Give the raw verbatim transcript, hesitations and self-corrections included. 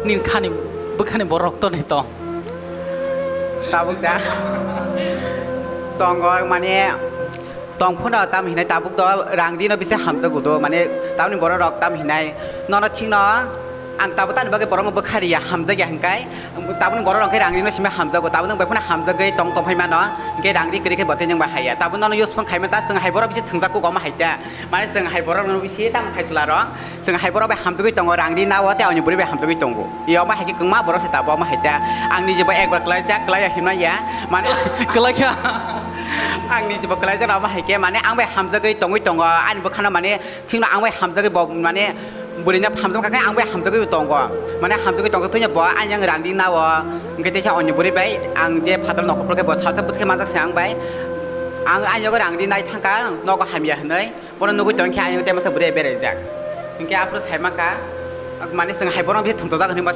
Nini khani bwkhani borok to ni tong. Tabuk da. Tongo mane tong phano tam hinai tabuk do rang di no bisi hamjago do mane tamni borok rok tam hinai nono chingno ang tabuk tani bagwi borok no bwkha riya hamjakya hinkai tabuk borok rok khe rang di no simi hamjago tabuk nang bai phano hamjagwi tong tong phai mano hinke rang di kwrwi khe bo tei nang bai haiya tabuk nono use phone khaima ta chwng hai borok bisi thwngjak kok omo hai ta mane chwng hai borok no bisi tam khai chwla rok. Chwng hai borok bai hamjagwi tongo, rang di nao, tei ani bwrwi bai hamjagwi tongo. Yo, omo hai khe kwngma borok se tabuk, omo hai ta. Ang ni jebo ekbar kwlaijak, kwlaiya himna ya. Mane, kwlaikha. Ang ni jebo kwlaijak, omo hai khe, mane, ang bai hamjagwi tongwi tongo. Ani bwkhano, mane, chwngno ang bai hamjagwi bo, mane, bwrwino hamjak kha khe, ang bai hamjagwi tongo. Mane, hamjagwi tongkhe, thwino bo, ani yang rang di nao. Hwnkhe, teisa ani bwrwi bai, ang je phataro nokhor phor khe, bo salsa bwtwi khe manjak se ang bai. Ang, ani yago rang di nai thangkha, nogo hamya hwnwi. Bono nugwi tongkhe ayang tei masa bwrwi beraijak. Hinkhe aphuru saimaka, mane chwng hai bono bisi thwngthokjak hinwi masa